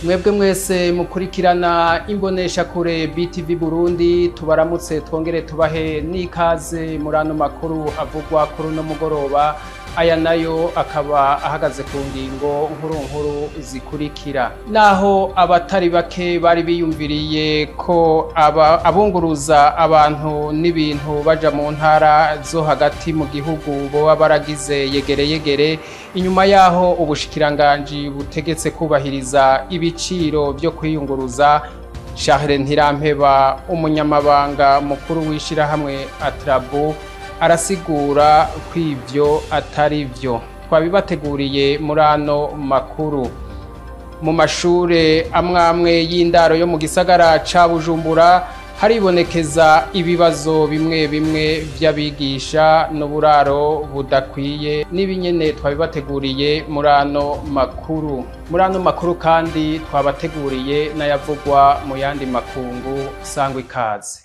Mwebwe mwese mukurikirana imbonesha kure BTV Burundi, tubaramutse twongere tubahe n'ikaze muri ano makuru avugwa kuri uno mugoroba. Aya nayo akaba ahagaze ku ngingo nkuru nkuru zikurikira. Naho abatari bake bari biyumviriye ko abunguruza abantu n'ibintu baja mu ntara zo hagati mu gihugu boba baragize yegere yegere, inyuma yaho ubushikiranganji butegetse kubahiriza ibiciro byo kwiyunguruza, Charles Ntirampeba, umunyamabanga mukuru w'ishirahamwe Atrabu, arasigura ko ivyo atari vyo. Twabibateguriye muri ano makuru. Mu mashure amwamwe y'indaro yo mu gisagara ca Bujumbura haribonekeza ibibazo bimwe bimwe vy'abigisha n'uburaro budakwiye, n'ibinyene twabibateguriye muri ano makuru. Muri ano makuru kandi twabateguriye n'ayavugwa mu yandi makungu. Sangwa ikaze.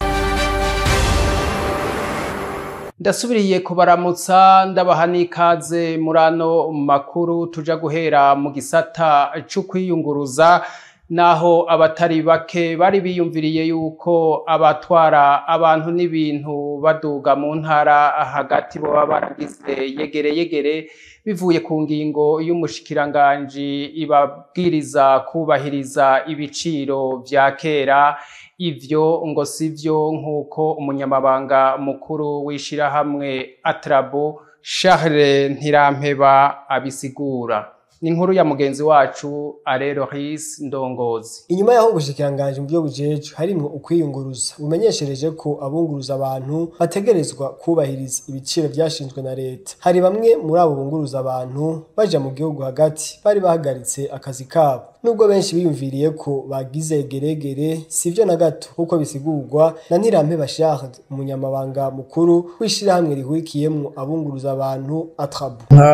Ndasubiriye kubaramutsa, ndabaha n'ikaze muri ano makuru. Tuja guhera mu gisata c'ukwiyunguruza. Naho abatari bake bari biyumviriye yuko abatwara abantu n'ibintu baduga mu ntara hagati boba baragize yegere yegere, bivuye ku ngingo y'umushikiranganji ibabwiriza kubahiriza ibiciro vya kera, ivyo ngo sivyo, nk'uko umunyamabanga mukuru w'ishirahamwe Atrabu, Charles Ntirampeba, abisigura. Ni inkuru ya mugenzi wacu Arerohis Ndongozi. Inyuma yaho ubushikiranganji mu byo bujejwe harimwo ukwiyunguruza bumenyeshereje ko abunguruza abantu bategerezwa kubahiriza ibiciro vyashinzwe na leta, hari bamwe muri abo bunguruza abantu baja mu gihugu hagati bari bahagaritse akazi kabo. Nubwo benshi biyumviriye ko bagize geregere, sivyo na gato, kuko bisigurwa na Ntirampeba Charles, umunyamabanga mukuru w'ishirahamwe rihurikiyemwo abunguruza abantu Atrabu. Nta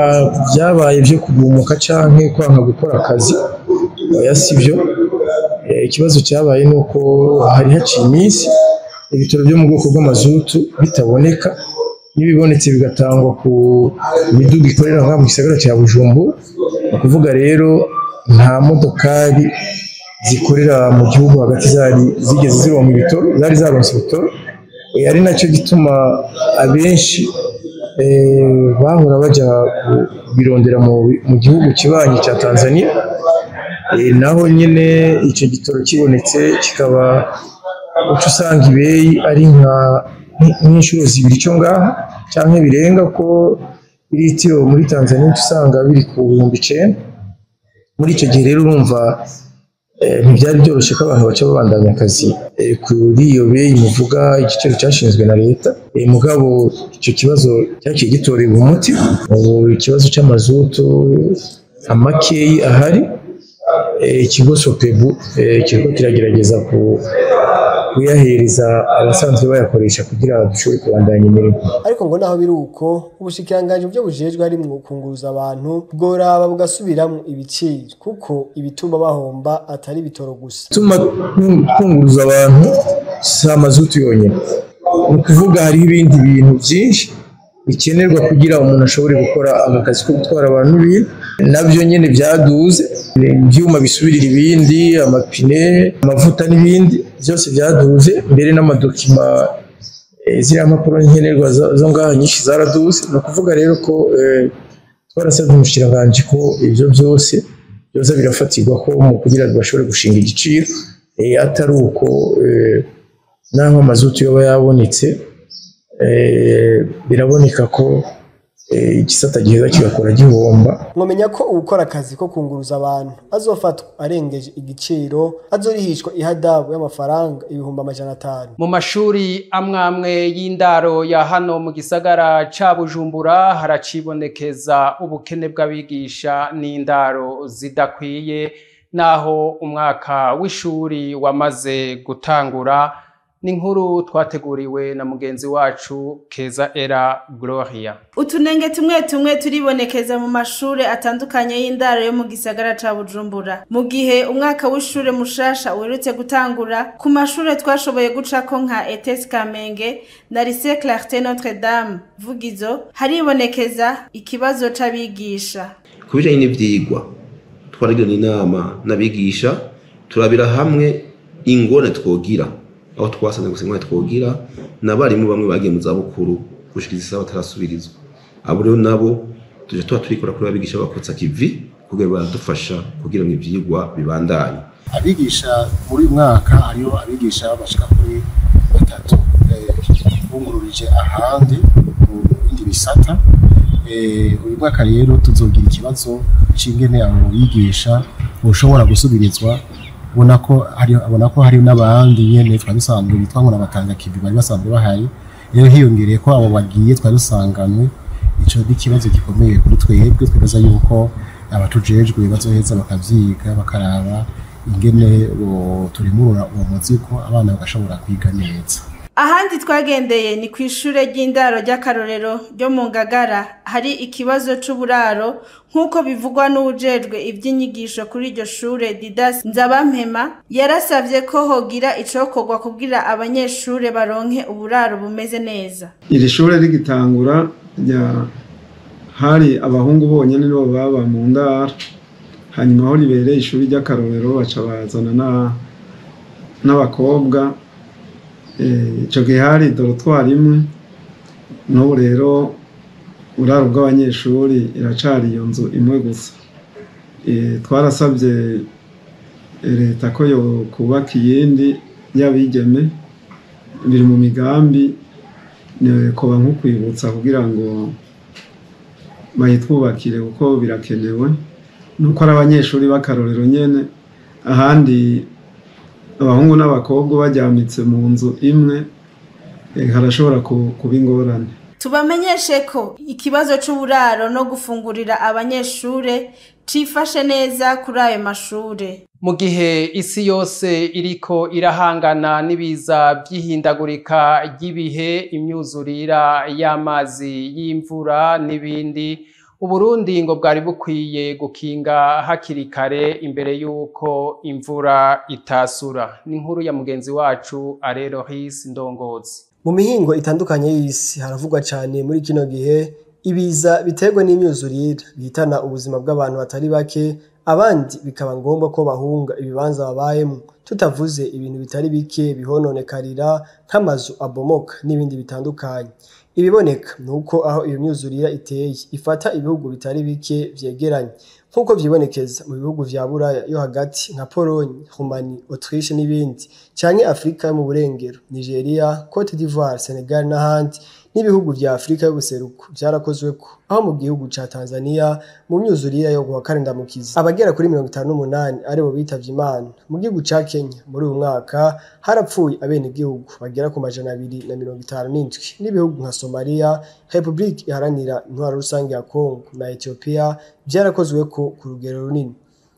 byabaye byo kugumuka canke kwanga gukora akazi, oya sivyo. Ikibazo cyabaye nuko hari haciye iminsi ibitoro byo mu bwoko bw'amazutu bitaboneka, n'ibibonetse bigatangwa ku miduga ikorera ngaha mu gisagara cya Bujumbura. Ni ukuvuga rero nta modokari zikorera mu gihugu hagati zari zigeze zironka ibitoro, zari zaronse ibitoro. Ari nacyo gituma abenshi bahora baja kubirondera mu gihugu kibanyi cya Tanzania. Naho nyine icyo gitoro kibonetse kikaba uca usanga ibeyi ari nk'inshuro zibiri cyo ngaha canke birenga, ko iritiro muri Tanzania uca usanga biri ku 9000. Muri icyo gihe rero urumva ntibyari byoroshye ko abantu baca babandanya akazi kuri iyo beyi muvuga igiciro cyashinzwe na leta. Mugabo icyo kibazo cyaciye gitorerwa umuti. Ubu ikibazo cy'amazutu amakeyi ahari, ikigo Sopebu kiriko kiragerageza kuyahereza abasanzwe bayakoresha kugira dushobore kubandanya imirimo. Ariko ngo naho biri uko, ubushikiranganji byo bujejwe harimwo kunguruza abantu bworaba bugasubiramwo ibiciro, kuko ibituma bahomba atari bitoro gusa. Bituma kunguruza abantu si amazutu yonyine, ni ukuvuga hariho ibindi bintu byinshi bikenerwa kugira umuntu ashobore gukora aka kazi ko gutwara abantu n'ibintu, nabyo nyine byaduze. Ibyuma bisubirira ibindi, amapine, amavuta n'ibindi byose byaduze, mbere n'amadokima, ziriya mpapuro nkenerwa zo ngaha nyinshi zaraduze. Ni ukuvuga rero ko twarasabye umushikiranganji ko ibyo byose byoza birafatirwa ko mu kugira ngo bashobore gushinga igiciro, atari uko naho amazutu yoba yabonetse, biraboneka ko igisata giheza kigakora gihomba. Mwomenya ko ukora akazi ko kunguruza abantu azofatwa arengeje igiciro azorihishwa ihadabu y'amafaranga 500,000. Mu mashuri amwamwe y'indaro ya hano mu gisagara ca Bujumbura haracibonekeza ubukene bw'abigisha n'indaro zidakwiye, naho umwaka w'ishuri wamaze gutangura. Ni inkuru twateguriwe na mugenzi wacu Keza Era Gloria. Utunenge tumwe tumwe turibonekeza mu mashure atandukanye y'indaro yo mu gisagara ca Bujumbura. Mu gihe umwaka w'ishure mushasha uherutse gutangura, ku mashure twashoboye gucako nka ETS Kamenge na Lycée Clarté Notre Dame Vugizo, haribonekeza ikibazo c'abigisha. Ku bijanye n'ivyigwa, twaragiranye inama n'abigisha. Turabira hamwe ingorane twogira, aho twasanze gusa ingorane twogira n'abarimu bamwe bagiye mu zabukuru gushikiriza isaha batarasubirizwa. Abo rero nabo tuje tuba turikora kuri abigisha bakotsa kivi kugira baradufasha kugira ngo ivyigwa bibandanye. Abigisha muri uyu mwaka hariho abigisha bashika kuri 3 bungururije ahandi mu bindi bisata. Uyu mwaka rero tuzogira ikibazo c'ingene abo bigisha boshobora gusubirizwa. Ubona ko hari n'abandi nyene twari dusanzwe bitwa ngo n'abatanga kivi bari basanzwe bahari, rero hiyongereye ko abo bagiye twari dusanganywe. Ico ni ikibazo gikomeye kuri twebwe, twibaza yuko abatujejwe bazoheza bakavyiga bakaraba ingene turimurura uwo muzigo abana bagashobora kwiga neza. Ahandi twagendeye ni kw'ishure ry'indaro ry'akarorero ryo mu Ngagara hari ikibazo c'uburaro nk'uko bivugwa n'uwujejwe ivy'inyigisho kuri iryo shure Didas Nzabampema. Yarasavye ko hogira icokorwa kugira abanyeshure baronke uburaro bumeze neza. Iri shure rigitangura hari abahungu bonyene nibo baba mu ndaro, hanyuma aho ribereye ishuri ry'akarorero baca bazana n'abakobwa. Ico gihe hari dorotwari imwe, n'ubu rero uburaro bw'abanyeshuri iracari iyo nzu imwe gusa. Twarasabye leta ko yokubaka iyindi y'abigeme, biri mu migambi koba nko kwibutsa kugira ngo bayitwubakire kuko birakenewe. Nuko ari abanyeshuri b'akarorero nyene, ahandi abahungu n'abakobwa bajyamitse mu nzu imwe harashobora kuba ingorane. Tubamenyeshe ko ikibazo c'uburaro no gufungurira abanyeshure cifashe neza kuri ayo mashure. Mu gihe isi yose iriko irahangana n'ibiza by'ihindagurika ry'ibihe, imyuzurira y'amazi y'imvura n'ibindi, Uburundi ngo bwari bukwiye gukinga hakiri kare imbere y'uko imvura itasura. Ni inkuru ya mugenzi wacu Arerohis Ndongozi. Mu mihingo itandukanye y'isi haravugwa cyane muri kino gihe ibiza biterwa n'imyuzurire bihitana ubuzima bw'abantu batari bake, abandi bikaba ngombwa ko bahunga ibibanza babayemo, tutavuze ibintu bitari bike bihononekarira nk'amazu abomoka n'ibindi bitandukanye. Ibiboneka nuko aho iyo myuzurire iteye ifata ibihugu bitari bike vyegeranye, nk'uko vyibonekeza mu bihugu vya Buraya yo hagati nka Pologne, Romania, Autriche n'ibindi, canke Afrika yo mu burengero, Nigeria, Cote d'Ivoire, Senegal n'ahandi. N'ibihugu vya Afrika y'ubuseruko vyarakozweko, aho mu gihugu ca Tanzania mu myuzurire yo kuwa kane Ndamukiza abagera kuri 58 aribo bitavye Imana. Mu gihugu ca Kenya muri uyu mwaka harapfuye abenegihugu bagera ku 257. N'ibihugu nka Somalia, Republique Iharanira Intwaro Rusange ya Congo na Ethiopia vyarakozweko ku rugero runini.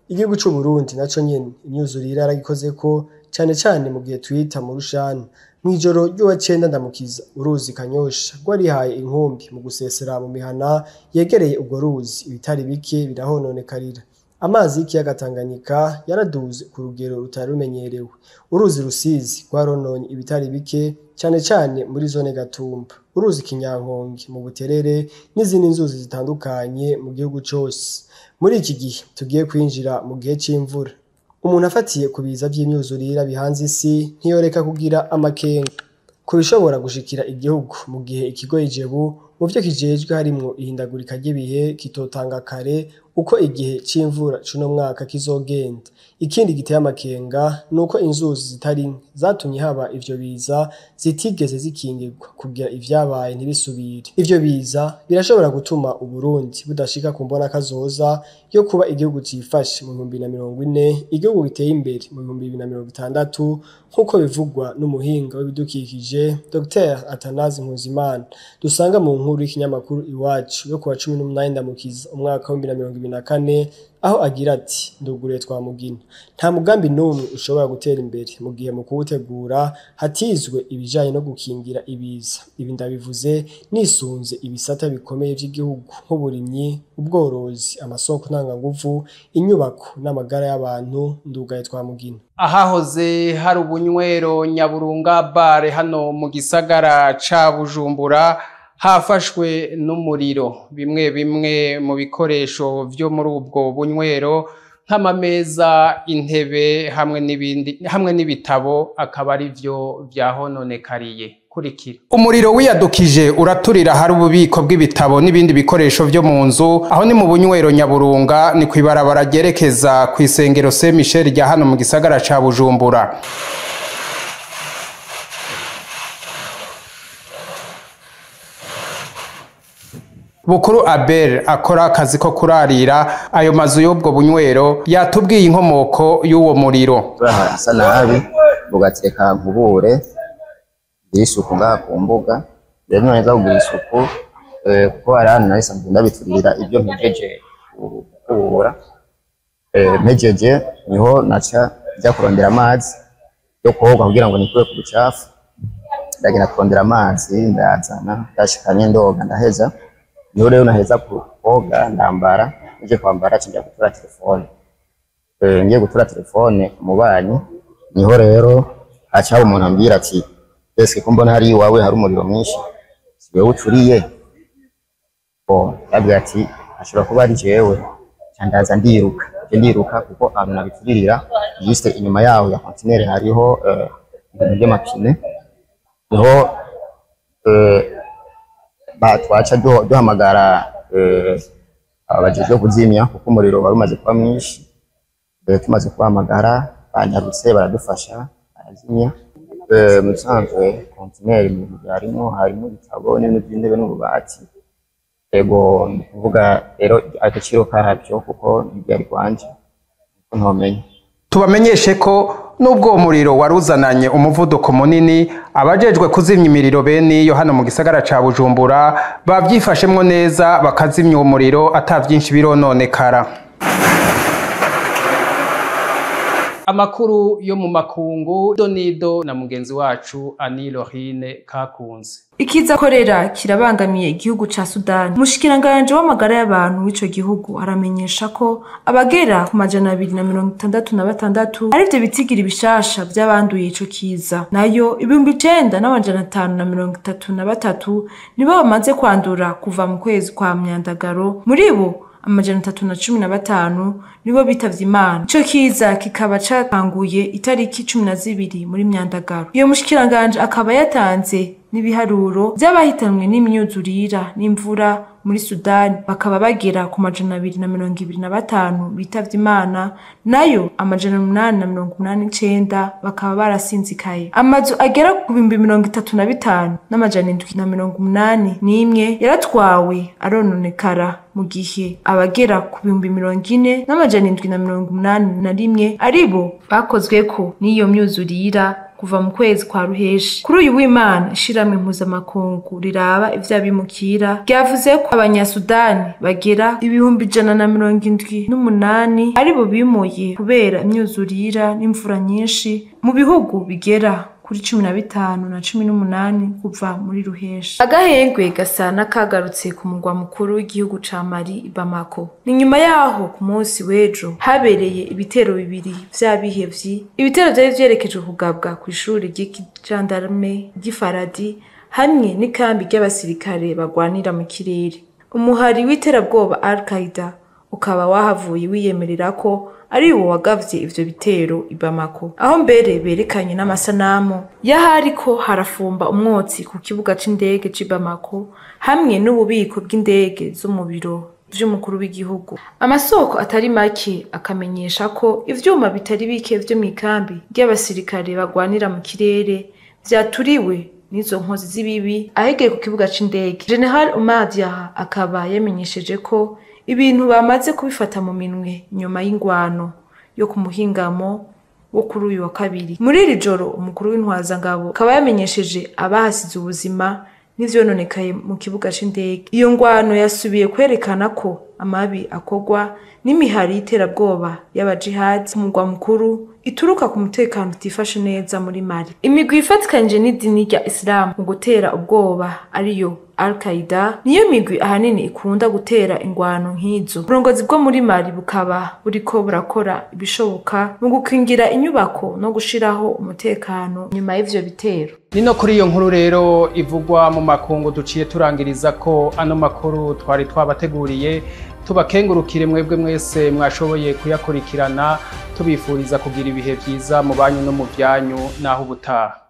Igihugu c'u Burundi naco nyene imyuzurire yaragikozeko, cane cane mu gihe twita mu rushana. Mw'ijoro ry'uwa 9 Ndamukiza uruzi Kanyosha rwarihaye inkumbi mu gusesera mu mihana yegereye urwo ruzi, ibitari bike birahononekarira. Amazi y'ikiyaga Tanganyika yaraduze ku rugero rutari rumenyerewe. Uruzi Rusizi rwarononye ibitari bike cane cane muri zone Gatumba, uruzi Kinyankonge mu Buterere n'izindi nzuzi zitandukanye mu gihugu cose. Muri iki gihe tugiye kwinjira mu gihe c'imvura, umuntu afatiye ku biza vy'imyuzurira bihanze isi ntiyoreka kugira amakenga ku bishobora gushikira igihugu mu gihe ikigo Ijebu mu vyo kijejwe harimwo ihindagurika ry'ibihe kitotanga kare uko igihe c'imvura c'uno mwaka kizogenda. Ikindi giteye amakenga nuko inzuzi zitari nke zatumye haba ivyo biza zitigeze zikingirwa kugira ivyabaye ntibisubire. Ivyo biza birashobora gutuma Uburundi budashika ku mbona kazoza yo kuba igihugu cifashe mu 2040, igihugu giteye imbere mu 2060, nk'uko bivugwa n'umuhinga w'ibidukikije Dr Athanase Nkuzimana dusanga mu nkuru y'ikinyamakuru Iwacu yo kuwa 18 Ndamukiza umwaka wa 2024, aho agira ati: nduguriye twamugina, nta mugambi n'umwe ushobora gutera imbere mu gihe mu kuwutegura hatizwe ibijanye no gukingira ibiza. Ibi ndabivuze nisunze ibisata bikomeye vy'igihugu nk'uburimyi, ubworozi, amasoko ntanganguvu, inyubako n'amagara y'abantu. Ndugaye twamugina. Ahahoze hari ubunywero Nyaburunga bare hano mu gisagara ca Bujumbura hafashwe n'umuriro. Bimwe bimwe mu bikoresho vyo muri ubwo bunywero nk'amameza, intebe hamwe n'ibindi hamwe n'ibitabo akaba ari vyo vyahononekariye. Kurikira. Umuriro wiyadukije uraturira hari ububiko bw'ibitabo n'ibindi bikoresho vyo mu nzu, aho ni mu bunywero Nyaburunga, ni kw'ibarabara ryerekeza kw'isengero Saint Michel rya hano mu gisagara ca Bujumbura. Bukuru Abel akora akazi ko kurarira ayo mazu y'ubwo bunywero yatubwiye inkomoko y'uwo muriro. Hasa nabi bugateka nkubure isuku ngaha ku mbuga, rero neza kugira isuku kuko hari ahantu nahise ndabiturira ibyo mpejeje gukubura, mpejeje niho naca njya kurondera amazi yo koga kugira ngo nikure ku bucafu. Ndagenda kurondera amazi ndazana, ndashikanye ndoga ndaheza. Niho rero naheza koga ndambara, nje kwambara njya gutura telefone. Ngiye gutura telefone umubanyi, niho rero aca umuntu ambwira ati eske ko mbona hari iwawe hari umuriro mwinshi, si wewe uturiye? Bo ndabwira ati ashobora kuba ari jewe. Ndaza ndiruka, ndiruka kuko ahantu nabituririra juste inyuma yaho ya kontinere hariho ibintu by'amapine, niho twaca duhamagara abajejwe kuzimya kuko umuriro wari umaze kuba mwinshi. Tumaze kubahamagara banyarutse baradufasha barazimya. Mu bisanzwe kontineri mu bintu harimo ibitabo n'ibintu by'intebe n'ububati. Ego ni kuvuga rero agaciro kabyo kuko ntibyari kwanje kuko ntomenya. Tubamenyeshe ko nubwo uwo muriro waruzananye umuvuduko munini, abajejwe kuzimya imiriro bene yo hano mu gisagara ca Bujumbura bavyifashemwo neza bakazimya uwo muriro ata vyinshi birononekara. Amakuru yo mu makungu Donido na mugenzi wacu Annie Lorine Kakunze. Ikiza korera kirabangamiye igihugu ca Sudani. Umushikiranganje w'amagara y'abantu w'ico gihugu aramenyesha ko abagera ku 266 arivyo bitigira ibishasha by'abanduye ico kiza. Nayo 9533 nibo bamaze kwandura kuva mu kwezi kwa Myandagaro. Muri bo 315 nibo bitavye Imana. Ico kiza kikaba catanguye itariki 12 muri Myandagaro. Iyo mushikiranganje akaba yatanze n'ibiharuro by'abahitanwe n'imyuzurira n'imvura muri Sudani, bakaba bagera ku 225 bitavye Imana, nayo 889 bakaba barasinzikaye. Amazu agera ku 35,781 yaratwawe arononekara, mu gihe abagera ku 40,781 aribo bakozweko n'iyo myuzurira kuva mu kwezi kwa Ruheshi. Kuri uyu w'Imana, ishirahamwe mpuzamakungu riraba ivy'abimukira ryavuze ko abanyasudani bagera 178 aribo bimuye kubera imyuzurira n'imvura nyinshi mu bihugu bigera kuri 15 na 18 kuva muri Ruheshi. Agahengwe gasa n'akagarutse ku mugwa mukuru w'igihugu ca Mali, Bamako. Ni nyuma yaho ku munsi w'ejo habereye ibitero bibiri vy'abihevyi. Ibitero vyari vyerekejwe kugabwa kw'ishuri ry'ikijandarme ry'ifaradi hamwe n'ikambi ry'abasirikare bagwanira mu kirere. Umuhari w'iterabwoba Al-Qaeda ukaba wahavuye wiyemerera ko ari wo wagavye ivyo bitero i Bamako, aho mbere berekanye n'amasanamu y'ahariko harafumba umwotsi ku kibuga c'indege c'i Bamako hamwe n'ububiko bw'indege zo mu biro vy'umukuru w'igihugu. Amasoko atari make akamenyesha ko ivyuma bitari bike vyo mw'ikambi ry'abasirikare bagwanira mu kirere vyaturiwe n'izo nkozi z'ibibi ahegeye ku kibuga c'indege. General Omar Diarra akaba yamenyesheje ko ibintu bamaze kubifata mu minwe nyuma y'ingwano yo ku muhingamo wo kuri uyu wa kabiri. Muri iri joro umukuru w'intwazangabo akaba yamenyesheje abahasize ubuzima n'ivyononekaye mu kibuga c'indege. Iyo ngwano yasubiye kwerekana ko amabi akogwa n'imihari y'iterabwoba y'abajihadi ku mugwa mukuru ituruka ku mutekano utifashe neza muri Mali. Imigwi ifatikanije n'idini rya Islam mu gutera ubwoba ariyo Al-Qaeda niyo migwi ahanini ikunda gutera ingwano nk'izo. Uburongozi bwo muri Mali bukaba buriko burakora ibishoboka mu gukingira inyubako no gushiraho umutekano nyuma y'ivyo bitero. Nino kuri iyo nkuru rero ivugwa mu makungu duciye turangiriza ko ano makuru twari twabateguriye. Tubakengurukire mwebwe mwese mwashoboye kuyakurikirana, tubifuriza kugira ibihe vyiza mu banyu no mu vyanyu, naho ubutaha.